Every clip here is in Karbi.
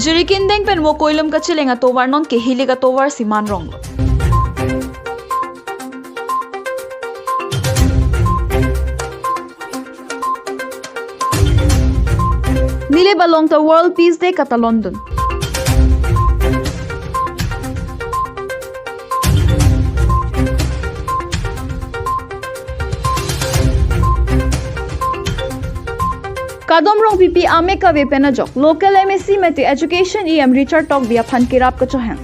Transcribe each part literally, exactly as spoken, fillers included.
Jirikindeng pen Mokoilum kacheleng atovar non ke hilik atovar si man ronglo. Nilip along ta World Peace Day katalondun. Kadom Rongpipi amek kave pen ajok local M A C mate Education E M Richard Tokbi aphan kerap kachohang.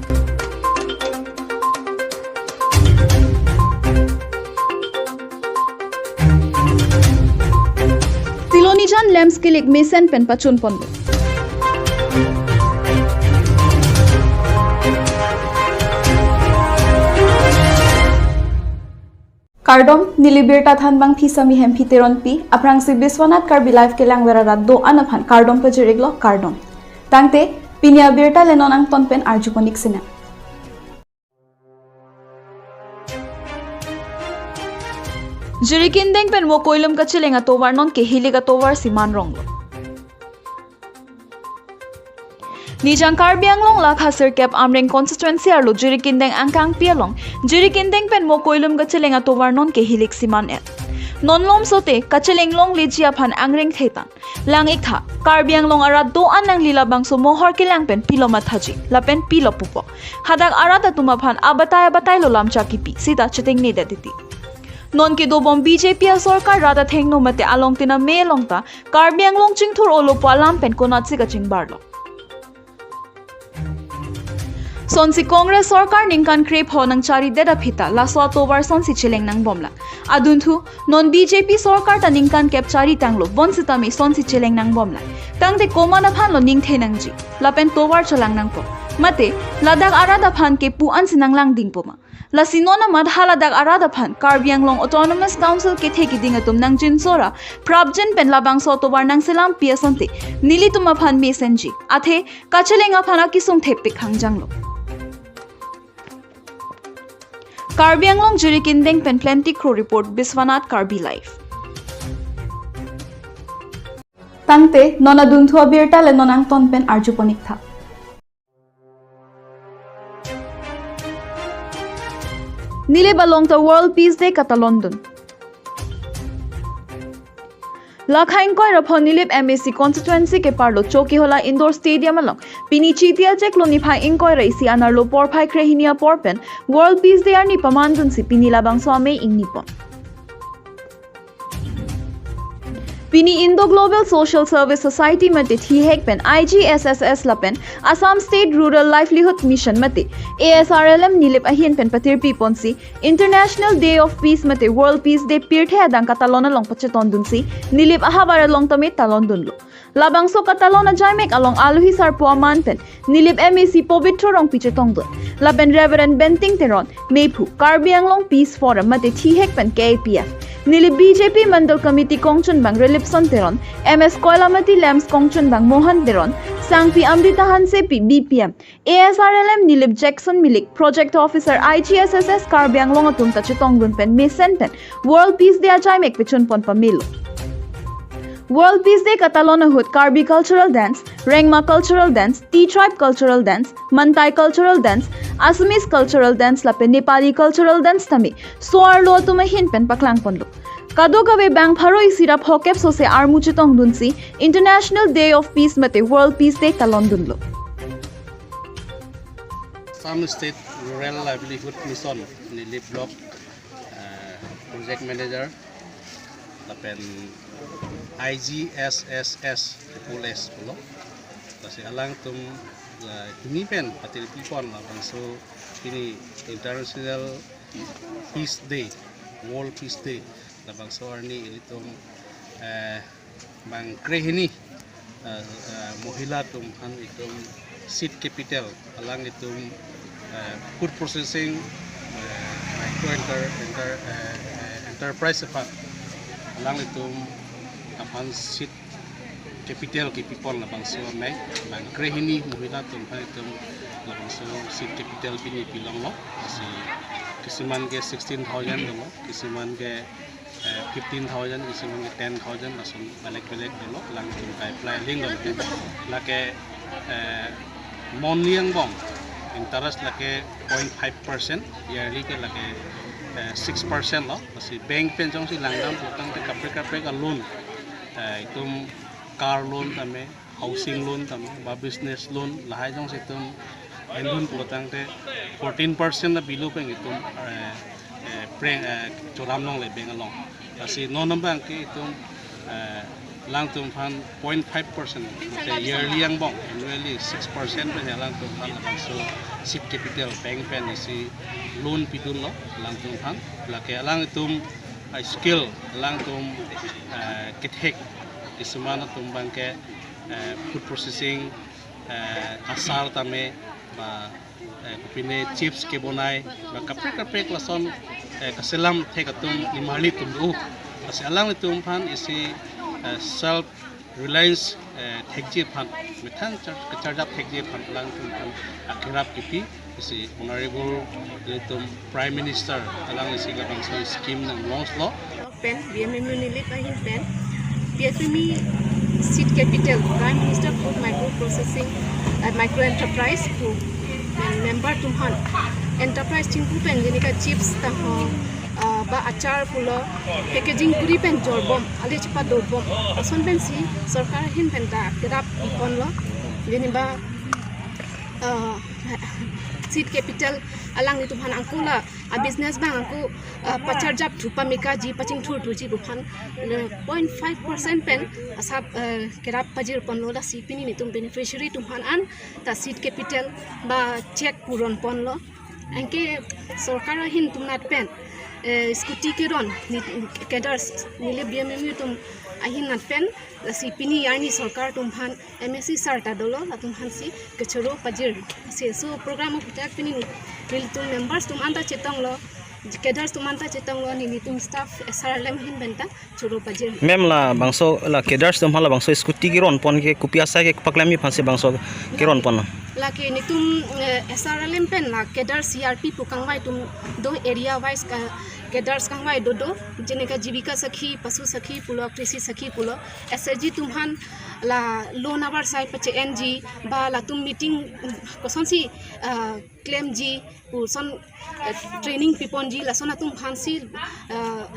Silonijan lamps kilik mesen pen pachun ponlo. Kardom, neli birta thanbang Phisami Hemphi Teronpi, aphrangsi Biswanath Karbi Live kelangver arat do-an aphan kardom pajir-iklo, kardom. Tangte, pini abirta le non angton pen arjupon-ik sinang. Jirikindeng pen Mokoilum kacheleng atovar non ke hilik atovar si man ronglo. Nijang Karbi Anglong lakha sirkep Amreng constituency arlo Jirikindeng angkangpi along, Jirikindeng pen Mokoilum kacheleng atovar non ke hilik si man-et. Non lomsote kacheleng longleji aphan angreng thetan. Lang-iktha, Karbi Anglong arat do-an nangli labangso mohor kelang pen pilo mathaji, lapen pilo pupo. Hadak arat atum aphan abatai abatai lo lamchak kipi, sita chetengne det titi. Non kedobom B J P asorkar rat athengno mate along tina me along ta, Karbi Anglong chingthur olo pu alam pen konatsi kachingbarlo. Sonsi Congress sorkar ningkan krepho nangchari det aphi ta, laso atovar sonsi cheleng nangbomlang. Adunthu, non B J P sorkar ta ningkan kep chari tanglo, bonsitame sonsi cheleng nangbomlang. Tangte komat aphan lo ningthe nangji, lapen tovar cholang nangpo. Mate, ladak arat aphan ke pu ansi nanglang dingpo ma. Lasi non amat haladak arat aphan Karbi Anglong Autonomous Council kethe keding atum nangjinsora prapjin pen labangso atovar nangselampi asonte nelitum aphan mesenji. Athe kacheleng aphan akesung thepik hangjanglo. Karbi Anglong Jirikindeng pen Plenty Kro report, Biswanath Karbi Live. Tangte, non adunthu abirta le non angton pen arjupon-iktha. Nilip along ta World Peace Day katalondun. Lakha ingkoi ra pho Nilip M A C constituency keparlo Chokihola Indoor Stadium along pini Chiti achiklo niphai ingkoi ra isi anerlo porphai krehini apor pen World Peace Day arni pamandunsi pini labangso amei ingnipon. Pini Indo Global Social Service Society mate thihek pen I G S S S lapen Assam State Rural Livelihood Mission mate A S R L M Nilip ahin pen patirpi ponsi International Day of Peace mate World Peace Day pirthe adang katalon along pachetongdunsi Nilip ahavar along tame talondunlo. Labangso katalon ajaimek along alohi sarpo aman pen Nilip M A C Pobitro Rongpi chetongdun, lapen Reverend Benting Teron, mephu Karbi Anglong Peace Forum mate thihek pen K A P F, Nilip B J P Mandal Committee kongchunbang Relipson Teron, M S Koilamati Lamps kongchunbang Mohan Teron, Sangpi Amrita Hansepi B P M, A S R L M Nilip Jackson Milik, Project Officer I G S S S Karbi Anglong atum ta chetongdun pen mesen pen World Peace Day ajaimek pechunpon pamelo. World Peace Day katalon ahut Karbi cultural dance, Rengma cultural dance, Tea Tribe cultural dance, Mantai cultural dance, Assamese cultural dance lapen Nepali cultural dance tame so-arlo atum ahin pen paklangponlo. Kadokave bang pharo isi ra phokep sose armu chetongdunsi International Day of Peace mate World Peace Day talondunlo. Assam State Rural Livelihood Mission, Nilip Block, eh, Project Manager, lapen I G S S S, Triple S pulo. Lasi alangtum, eh, hini pen patirpipon labangso pini International Peace Day, World Peace Day, labangso arni ilitum, eh, bang krehini, eh, eh, mohila atum aphan itum seed capital, alanglitum, eh, food processing, eh, micro enter-, enter-, eh, eh, enterprise aphan alanglitum aphan seed capital kepipon labangso amei, bang krehini mohila atum aphan itum labangso seed capital pini pilonglo, lasi kisuman ke sixteen thousand dolo, kisuman ke eh, fifteen thousand, kisuman ke ten thousand, lason belek belek dolo, alangtum kai apply link dolo. Lake, eh, Monthly angbong interest lake point five percent, yearly ke lake, eh, six percent lo. Lasi bank pen jongsi langdam pulotangte kaprek kaprek a loan, eh, itum car loan tame, housing loan tame, ba business loan, lahai jongsi itum en loan pulotangte fourteen percent na below pen itum, eh, eh, preng, eh, choram longle bank along. Lasi non nambang ke itum, eh, alangtum aphan point five percent, mate yearly angbong, annually six percent pen alangtum aphan labangso seed capital bank pen isi loan pidunlo alangtum aphan. Lake alangtum, eh, skill, alangtum, eh, kethek, kisuman atum abangke, eh, food processing, eh, achar tame, ba, eh, kopine chips kebonai, ba kaprek kaprek lason, eh, kaselam thek atum nimarli atum do. Lasi alanglitum aphan isi, eh, self reliance, eh, thekji aphan, methang char-, kacharjap thekji aphan alangtum aphan akerap kipi, isi Honorable ilitum Prime Minister alangli si labangso scheme nang launch lo. Pen, B M M U nilip ahin pen, P F M E seed capital, Prime Minister Food Micro Processing, uh, Micro Enterprise pu, uh, member atum aphan enterprise chingpu pen, jenika chips tangho, uh, ba achar pulo, packaging kuri pen jorbom, ali chepadobom. Lason pensi sorkar ahin pen ta kerap iponlo, jeniba, uh, seed capital alanglitum aphan angkula a business abang angku, uh, pacharjap thu pamekaji pachingthur thuji pu aphan, uh, point five percent pen asap, uh, kerap pajirponlo. Lasi pini netum beneficiary atum aphan anta seed capital ba cheque puronponlo. Anke sorkar ahin atum anat pen, uh, scooty keron ni cadres nilip B M M U atum ahin anat pen, lasi pini arni sorkar atum aphan M A C sir ta dolo, latum aphansi kechoro pajir. Lasi laso program aputhak pini nelitum members atum anta chetonglo, cadres atum anta chetonglo, nelitum staff S R L M ahin pen ta choro pajir. Ma'am, labangso la cadres atum aphan labangso scooty keronpon ke kopi asai ke paklemji aphansi labangso keronpon? Lake netum, eh, S R L M pen la cadres C R P pu kangvai atum do, area wise ka cadres kangvai do do, jenika Jibika Sakhi, Pasu Sakhi pulo, Krishi Sakhi pulo, S H G atum aphan la loan avarsai pache-enji, ba latum meeting, mm, kosonsi, ah, klemji, koson, eh, training piponji, lason atum aphansi, ah,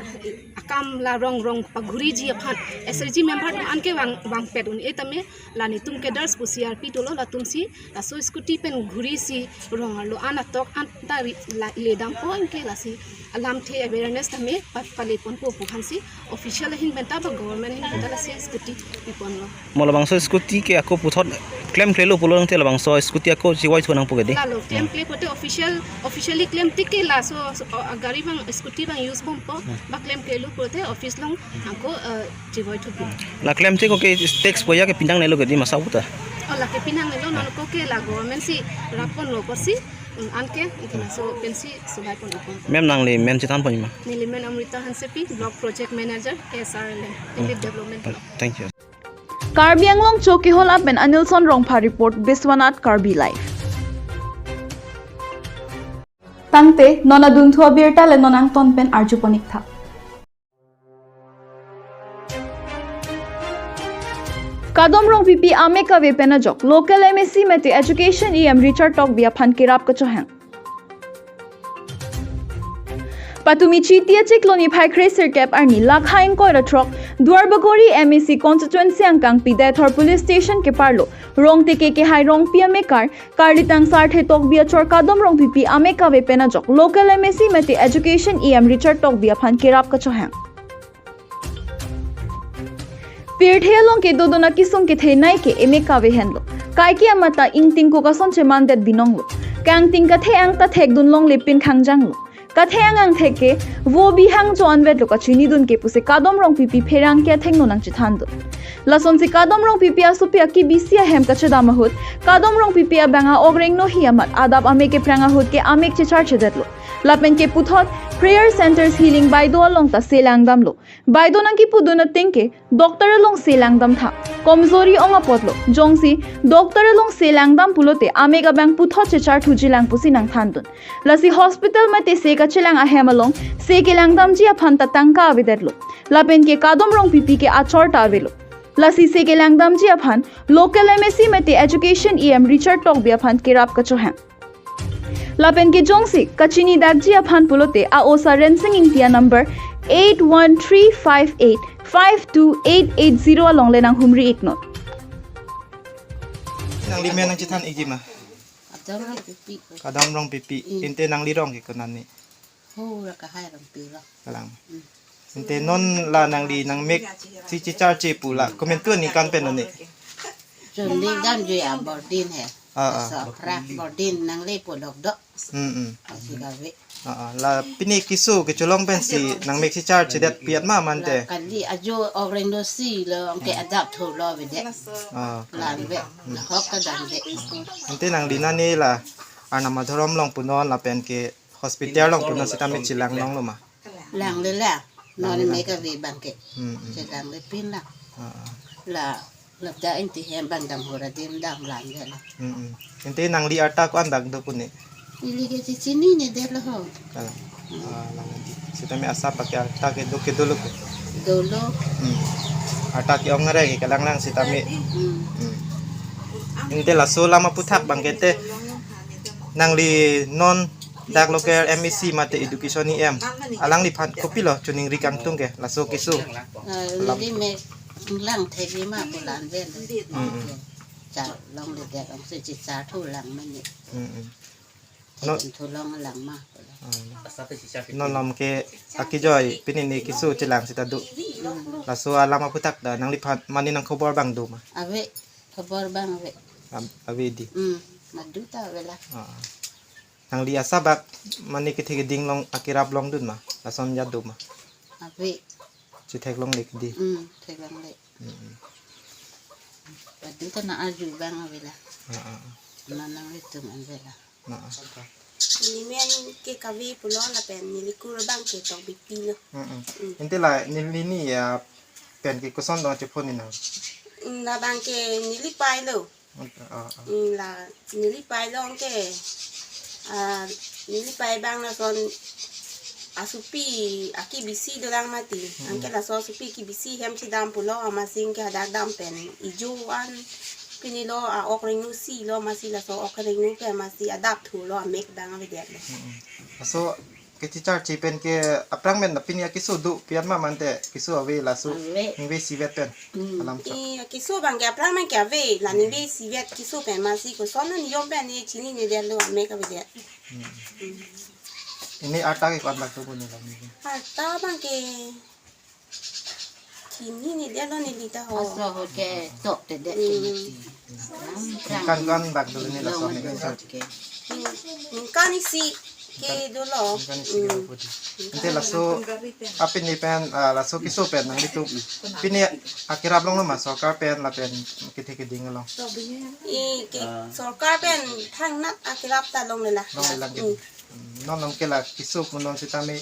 akam la rong rong paghuriji aphan S H G member atum anke vang, vangpet un-e tame, la netum cadres pu C R P dolo, latumsi laso scooty pen ghurisi rong arlo an atok anta ri-, la, ledampo, anke lasi alamthe awareness tame pa-, paleponpo pu aphansi official ahin pen ta ba government ahin pen ta lasi scooty piponlo. Mo labangso scooty ke ako puthot klemklelo pulotangte labangso scooty ako chivoi thu nangpo ke dei? Lalo, klemkle pulote official, officially klem tik ke laso, so, o, gari abang, scooty abang use bompo, hmm, ba klemklelo pulote office along ako, eh, chivoi thupo. La klem tik ako ke tax poisa ke pinangnelo ke dei masa puta? O, lake pinangnelo, non ako ke la government si rapponlo apotsi, mm, anke, mm, laso pensi suhai pon ako. Ma'am, nangli men chethanponji ma? Neli men Amrita Hansepi, Block Project Manager, S R L M, Nilip Development Block. Thank you. Karbi Anglong Chokihola pen Anilson Rongpha report, Biswanath Karbi Live. Tangte, non adunthu abirta le non angton pen arjuponik tha. Kadom Rongpipi amek kave pen ajok, local M A C mate Education E M Richard Tokbi aphan kerap kachohang. Patumi Chiti achiklo niphai kre sirkep arni lakha ingkoi ra throk, Duarbagori M A C constituency angkangpi Deithor Police Station keparlo, Rongteke Kehai Rongpi amekar, Karlitang Sarthe Tokbi achor Kadom Rongpipi amek kave pen ajok, local M A C mate Education E M Richard Tokbi aphan kerap kachohang. Pirthe along kedodun akesung kethenei ke emek kave henlo. Kaike amat ta ingting kokason chemandet binonglo. Kangting kathe-ang ta thekdun longle pin khangjanglo. Kathe-ang angthek ke vo bihang cho-anvetlo kachinidun ke pusi Kadom Rongpipi pherangke athengno nangchethandun. Lasonsi Kadom Rongpipi asopi akebisi ahem kachedam ahut, Kadom Rongpipi abang a-ok rengno hi amat adap amek keprang ahut ke amek checharchedetlo. Lapen ke puthot Prayer Centers Healing Baido along ta selangdamlo. Baido nangkipudun ateng ke doctor along selangdam tha. Komjori ong apotlo. Jongsi doctor along selangdam pulote amek abang puthot checharthujilang pusi nangthandun. Lasi hospital mate se kachelang ahem along se kelangdamji aphan ta tangka avedetlo. Lapen ke Kadom Rongpipi ke achor ta avelo. Lasi se kelangdamji aphan local M A C mate Education E M Richard Tokbi aphan kerap kachohang. Lapen kejongsi kachini dakji aphan pulote a-osa Rensing Ingti a-number eight one three five eight five two eight eight zero along le nanghumri iknon. Nangli men nangchethan ikji ma? Kadam Rongpipi. Kadam Rongpipi. Mm. Ante nangli rong ke konat ni? Ho, ra Kahai Rongpi lo. Kalang. Mm. Ante non la nangli nangmek si checharche pu la komantu aningkan pen lo ni? Chun ningkan jui a-boarding he. Ah, ah. Laso aphrang boarding nanglepo dokdok. Hmm, hmm. Lasi kave. Ah, ah. La pini keso kecholong pensi nangmek si charche det piat ma mante? La kali ajo ok rengnosi lo, anke adap thu lo avedet. Ah, okay. La-an ave, nahok ta dam ave. Ante nangli nani la Arnam adhorom along punon lapen ke hospital along punon sitame chelang longlo ma? Langle la. Non mek ave abang ke. Hmm, hmm. Chelang le pin la. Ah, ah. La, labda ingti hem abang dam hora dim dam la-an ave la. Hmm, hmm. Ante nangli arta ko-an bak do pu ni? Neli ke chechinine det lo ho. Kalang. Ah, lang ante. Sitame asap abang ke arta ke do ke dolo ke? Dolo. Hmm. Arta ke-ong are ke kalang lang sitame. Hmm. Hmm. Ante laso alam aphuthak abang ke te nangli non dak local M A C mate Education E M alangliphan kopilo choningri kangtung ke laso keso? Ah, alam neli mek lang thekji ma pu la-an ave. Hmm, hmm. Char longledet, ong si chechar thu lang mane. Hmm, hmm. No. Thek thu long lang ma pu la. Hmm. Non lam ke akejoi pini ni keso chelang sita do. Hmm. Laso alam aphuthak ta nangliphan mane nangkhobor abang do ma? Ave, khobor abang ave. Am-, ave di. Hmm, madu ta ave la. Ah. Nangli asap bak mane kethe keding along akerap longdun ma? Lason ajat do ma? Ave. Chethek longle ke di. Hmm, thek longle. Hmm, hmm. Madu ta nang-arju abang ave la. Ah, ah, ah. Nang nanglitum an ave la. Ah, ah. Neli men ke Kavi pulo lapen neli kur abang ke Tokbipi lo. Hmm, hmm. Hmm. Ante la neli ni ya pen ke koson dong chephon ni nang? Hmm, labang ke neli pei lo. Ah, ah. Hmm, la neli pei lo anke, ah, neli pei abang lason asopi akebisi dolang mati. Hmm. Anke laso asopi kebisi hem chedam pulo amatsi anke hadak dam pen ijo an pini lo a-ok rengnosi lo amatsi laso ok rengno pen amatsi adap thu lo amek abang avedet lo. Hmm. Laso kechecharche pen ke aphrang pen pini akeso do piat ma mante keso ave laso? Ave. Ningve isivet pen. Hmm. Alam chak. I keso abang ke aphrang pen ke ave la ningve isivet keso pen amatsi koson niyom pen ne chinine det lo amek avedet. Hmm. Hmm. Pini arta ke ko-an bak do pu ni la ni? Arta abang ke chinine det lo neli ta ho. Aso ho ke tok te det ke. Hmm. Ningkan ko-an bak do ni laso ni? Ningkan isi ke dolo. Ningkan isi ke. Hmm. Dolo pu di. Ante laso apini pen, ah, laso keso pen nanglitum pini akerap longlo ma sorkar pen lapen kethe keding along? I ke sorkar pen thangnat akerap ta longle la. Longle lang ke. Hmm. Hmm, non along ke la keso pu non sitame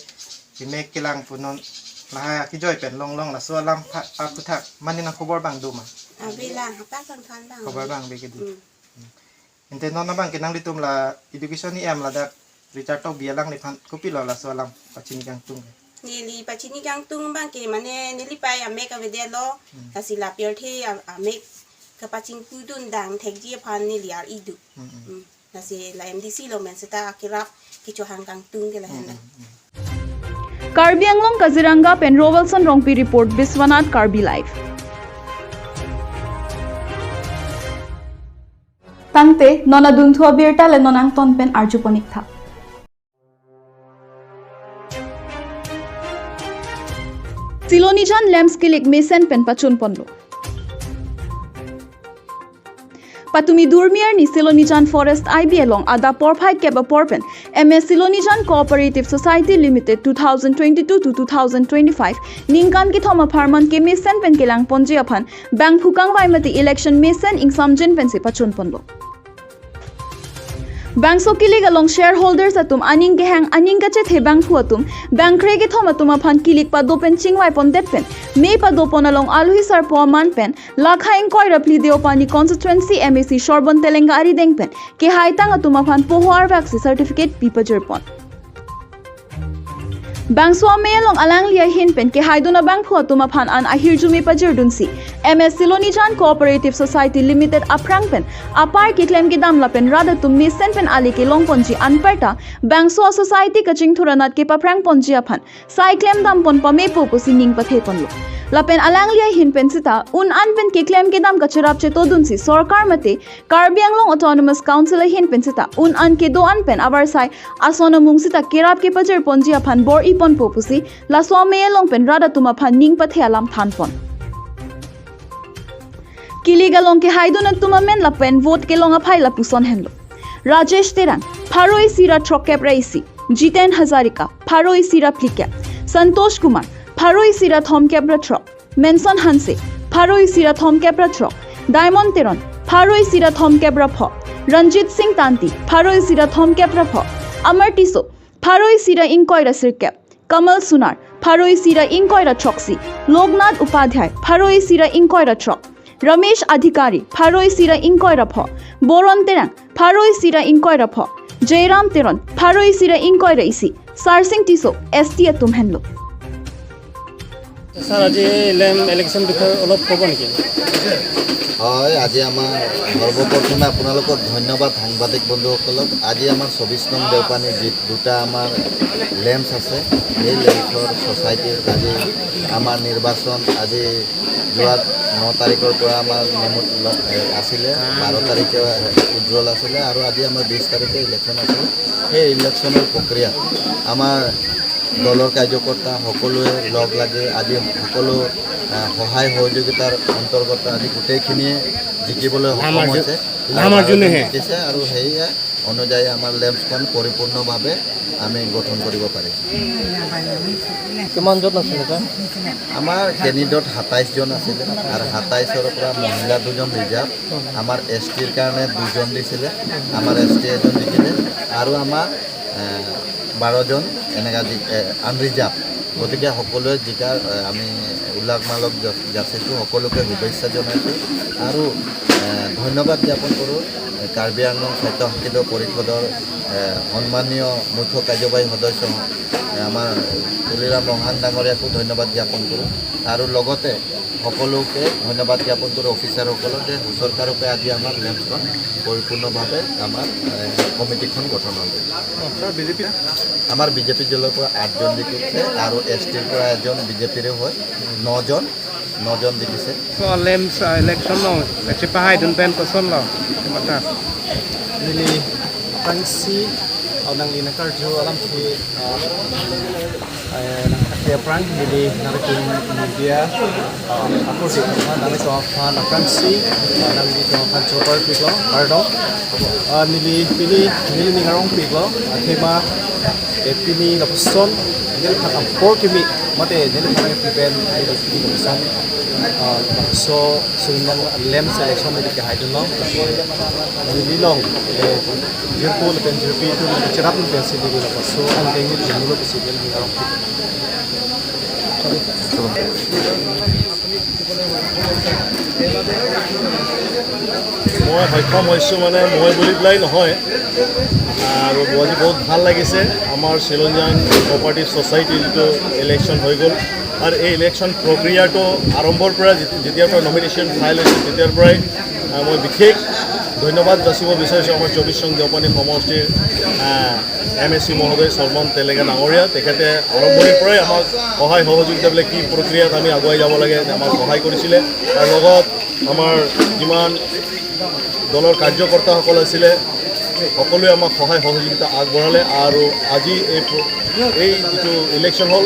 kemek kelang pu non lahai akejoi pen longlong laso alam pha-, aphuthak mane nangkhobor abang do ma? Ave la, hapak kangthan abang. Khobor abang ave ke di. Hmm. Hmm. Ante non abang ke nanglitum la Education E M ladak Richard Tokbi alangliphan kopilo laso alam pachini kangtung? Neli pachini kangtung abang ke mane neli pei amek avedet lo. Hmm. Lasi la pirthe a-, amek kapachingpudun dang thekji aphan neli ar-i do. Hmm, hmm. Hmm. Lasi la M D C along pen seta akerap kechohang kangtung ke lahen. Hmm, hmm, hmm. Karbi Anglong Kaziranga pen Rovelson Rongpi report, Biswanath Karbi Live. Tangte, non adunthu abirta le non angton pen arjupon ik tha. Silonijan lamps kilik mesen pen pachunponlo. Patumi Durmi arni Silonijan Forest I B along adap porphai kep apor pen M S Silonijan Cooperative Society Limited two thousand twenty-two to two thousand twenty-five ningkan kethom apharman kemesen pen kelangponji aphan bangphu kangvai mate election mesen ingsamjin pensi pachunponlo. Bangso kilik along shareholders atum aning kehang aning kachethe bangphu atum bangkre kethom atum aphan kilik pado pen chingvaipondet pen mei padopon along alohi sarpo aman pen lakha ingkoi ra phli Deopani constituency M A C Shorbon Telenga arideng pen kehaitang atum aphan poho arvaksi certificate pi pajirpon. Bangso amei along alangli ahin pen kehaidun abangphu atum aphan an ahirjume pajirdunsi M S Silonijan Cooperative Society Limited aphrang pen apar keklem kedam lapen rat atum mesen pen ale kelongponji anparta bangso a-society kachingthur anat kepaphrangponji aphan sai klemdampon pamepo pusi ning patheponlo. Lapen alangli ahin pen sita un-an pen keklem kedam kacherap chetodunsi sorkar mate Karbi Anglong Autonomous Council ahin pen sita un-an kedo-an pen avarsai ason amung sita kerap kepajirponji aphan bor-iponpo pusi laso amei along pen rat atum aphan ning pathe alam thanpon. Kilik along kehaidun atum amen lapen vote kelong aphai lapuson henlo. Rajesh Terang, pharo isi ra throkkep ra isi. Jiten Hazarika, pharo isi ra phlikep. Santosh Kumar, pharo isi ra thomkep ra throk. Menson Hanse, pharo isi ra thomkep ra throk. Diamond Teron, pharo isi ra thomkep ra pho. Ranjit Singh Tanti, pharo isi ra thomkep ra pho. Amar Tisso, pharo isi ra ingkoi ra sirkep. Kamal Sunar, pharo isi ra ingkoi ra throksi. Loknath Upadhyay, pharo isi ra ingkoi ra throk. Ramesh Adhikari, pharo isi ra ingkoi ra pho. Boron Terang, pharo isi ra ingkoi ra pho. Jairam Teron, pharo isi ra ingkoi ra isi. Sarsing Tisso, S T atum henlo. Sir, আজি lame election বিষয়ে অলপ ক'ব নেকি? হয়, আজি আমাৰ সৰ্বপ্ৰথমে আপোনালোকক ধন্যবাদ, সাংবাদিক বন্ধুসকলক। আজি আমাৰ চৌবিশ নং দেওপানী যি দুটা আমাৰ লেম্পছ আছে, সেই লেম্পছৰ ছ'চাইটিৰ আজি আমাৰ নিৰ্বাচন আজি যোৱা ন তাৰিখৰ পৰা আমাৰ নেমত ল-, এ, আছিলে, বাৰ তাৰিখে উইথড্ৰল আছিলে আৰু আজি আমাৰ বিশ তাৰিখে ইলেকশ্যন আছিলে। সেই ইলেকশ্যনৰ প্ৰক্ৰিয়াত আমাৰ দলৰ কাৰ্যকৰ্তা সকলোৱে লগ লাগি আজি সকলো, আহ, সহায় সহযোগিতাৰ অন্তৰ্গত আজি গোটেইখিনিয়ে জিকিবলৈ সক্ষম হৈছে। জিকিছে আৰু সেয়ে অনুযায়ী আমাৰ লেম্পছখন পৰিপূৰ্ণভাৱে আমি গঠন কৰিব পাৰিছোঁ। কিমানজন আছিলে, ছাৰ? আমাৰ কেণ্ডিডেট সাতাইশজন আছিলে আৰু সাতাইশৰ পৰা মহিলা দুজন ৰিজাৰ্ভ, আমাৰ এছ টিৰ কাৰণে দুজন দিছিলে, আমাৰ এছ টি এজন জিকিলে আৰু আমাৰ, এ, বাৰজন এনেকা জি-, এ, আনৰিজাৰ্ভ। গতিকে সকলোৱে জিকাৰ, এ, আমি উল্লাস মালক জ-, যাচিছোঁ, সকলোকে শুভেচ্ছা জনাইছোঁ আৰু, এ, ধন্যবাদ জ্ঞাপন কৰোঁ, এ, কাৰ্বি আংলং স্বায়ত্তশাসিত পৰিষদৰ, এ, সন্মানীয় মুখ্য কাৰ্যবাহী সদস্য, এ, আমাৰ তুলিৰাম ৰংহাং ডাঙৰীয়াকো ধন্যবাদ জ্ঞাপন কৰোঁ আৰু লগতে সকলোকে ধন্যবাদ জ্ঞাপন কৰোঁ অফিচাৰসকলক যে সুচৰকাৰূপে আজি আমাৰ লেম্পছখন পৰিপূৰ্ণভাৱে আমাৰ, এ, কমিটিখন গঠন হ'ল। Sir, BJP? আমাৰ বিজেপি দলৰ পৰা আঠজন জিকিছে আৰু এছ টিৰ পৰা এজন বিজেপিৰে হয়, নজন, নজন জিকিছে। So, লেম্পছ, আহ, ইলেকশ্যন ন, kachepahaidun pen kosonlo, mata. Neli aphrangsi, uh, nangli nangkarju alam si, uh, eh, nangkathe aphrang, neli nangtum media, uh, akur si aphan, nangli tong aphan aphrangsi, uh, nangli tong aphan chopar piklo, pardon. Uh, neli pini, neli ning arong piklo, athema, eh, pini lapuson, neliphan apor kimi, mate neliphan pen, neli pini lapuson, uh, lapuson, Surinam lemps election neli kehaidunlo. Neli long, eh, jirpo lapen jirpi atum cherap pensi neli lapuson, angdeng neli jumulo pensi neli arong. মই সক্ষম হৈছোঁ মানে মই বুলি পেলাই নহয়, আৰু আজি বহুত ভাল লাগিছে। আমাৰ চিলনীজান কোঅপাৰেটিভ ছ'চাইটিৰ যিটো ইলেকশ্যন হৈ গ'ল, আৰু এই ইলেকশ্যন প্ৰক্ৰিয়াটো আৰম্ভৰ পৰা যেতি-, যেতিয়াৰ পৰা নমিনেশ্যন ফাইল হৈছে, তেতিয়াৰ পৰাই, আহ, মই বিশেষ ধন্যবাদ যাচিব বিচাৰিছোঁ আমাৰ চৌবিশ নং দেওপানী সমষ্টিৰ, আহ, এম এ চি মহোদয় চলমন তেলেঙা ডাঙৰীয়া। তেখেতে আৰম্ভণিৰ পৰাই আমাক সহায় সহযোগিতা বোলে কি প্ৰক্ৰিয়াত আমি আগুৱাই যাব লাগে, আমাক সহায় কৰিছিলে। আৰু লগত আমাৰ যিমান দলৰ কাৰ্যকৰ্তাসকল আছিলে, সকলোৱে আমাক সহায় সহযোগিতা আগবঢ়ালে। আৰু আজি এই প্ৰ-, এই যিটো ইলেকশ্যন হ'ল,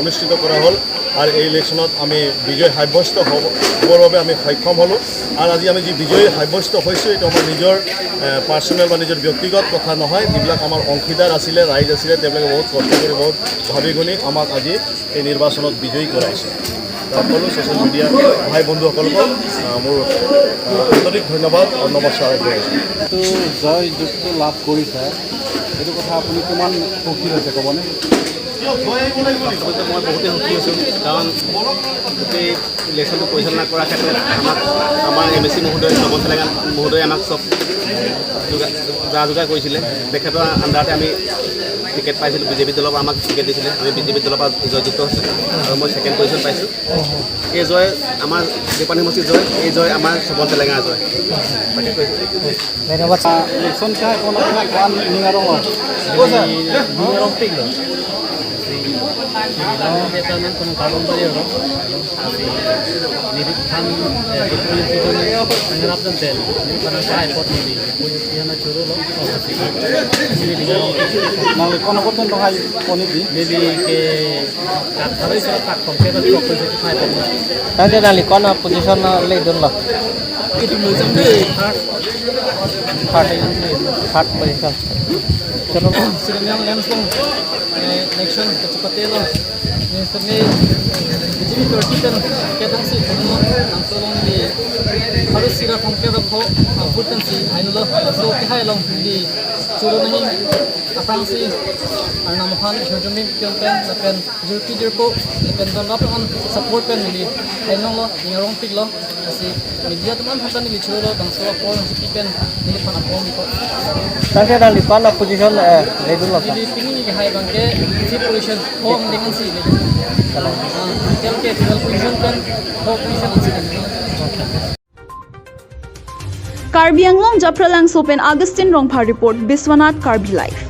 অনুষ্ঠিত কৰা হ'ল আৰু এই ইলেকশ্যনত আমি বিজয়ী সাব্যস্ত হ'ব, হ'বৰ বাবে আমি সক্ষম হ'লোঁ। আৰু আজি আমি যি বিজয়ী সাব্যস্ত হৈছোঁ, এইটো আমাৰ নিজৰ, এ, পাৰ্চনেল বা নিজৰ ব্যক্তিগত কথা নহয়। যিবিলাক আমাৰ অংশীদাৰ আছিলে, ৰাইজ আছিলে, তেওঁলোকে বহুত কষ্ট কৰি, বহুত ভাবি গুণি আমাক আজি এই নিৰ্বাচনত বিজয়ী কৰাইছে। সকলো ছ'চিয়েল মিডিয়া ভাই বন্ধুসকলক, আহ, মোৰ, আহ, আন্তৰিক ধন্যবাদ আৰু নমস্কাৰ আগবঢ়াইছোঁ। এইটো জয় যুক্ত লাভ কৰিছে, এইটো কথা আপুনি কিমান সুখী হৈছে ক'বনে? বাস্তৱতে মই বহুতেই সুখী হৈছোঁ, কাৰণ গোটেই ইলেকশ্যনটো পৰিচালনা কৰাৰ ক্ষেত্ৰত আমাক আমাৰ এম এ চি মহোদয়, শ্ৰৱণ চেলেঙা মহোদয়ে আমাক চব যোগা যা যোগাৰ কৰিছিলে। তেখেতৰ আণ্ডাৰতে আমি টিকেট পাইছিলোঁ, বি জে পি দলৰ পৰা আমাক টিকেট দিছিলে। আমি বি জে পি দলৰ পৰা জয়যুক্ত হৈছোঁ আৰু মই ছেকেণ্ড পজিশ্যন পাইছোঁ। এই জয় আমাৰ দেওপানী সমষ্টিৰ জয়, এই জয় আমাৰ শ্ৰৱণ চেলেঙাৰ জয়। বাকী কৈছোঁ। ধন্যবাদ। Election kehai aphan nangkok-an ning arong lo? Ning arongpiklo. Si, si, nang beta nang kono karbon bari aro. Si, neli aphan, eh, deputy chief nang rap dan tel. Neli aphan nangkehai apot neli. Punya na choro lo. Si, neli ning arongpik. Nangli konat aphan pen donghai apot neli? Neli ke Kathari sa tak kongke tak kongke sa kehai apot. Tangte nangli konat position nangledunlo? Itu macam deh. Third. Third position. Chalo. Siramiang Lamsbong, eh, election kachepate lo. Ni sirni, eh, B J P party pen kedong si kono nangso along di harus sira kongke rokho, ah, vote pen si hain lo. So kehai along di choro nahi aphrangsi Arnam aphan jhurjumin pion pen lapen jirpi jirpo lapen don rap an support pen neli hain longlo, ning arongpiklo. Lasi media atum aphan ta neli choro lo, bangso apor nangchipi pen neli aphan apor niko. Tangte nangli konat position, eh, ledunlo? Neli pini neli kehai abangke fifth position, ho angdeng ansi ledun. Kalang. Ah, tel ke twelve position pen ho position ansi ledun. Karbi Anglong Japralangso pen Augustine Rongphar report, Biswanath Karbi Live.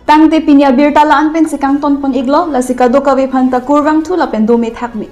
Tangte pini abirta la-an pensi kangton pon iklo, lasi kadokave aphan ta kurvangthu lapen dome thakme.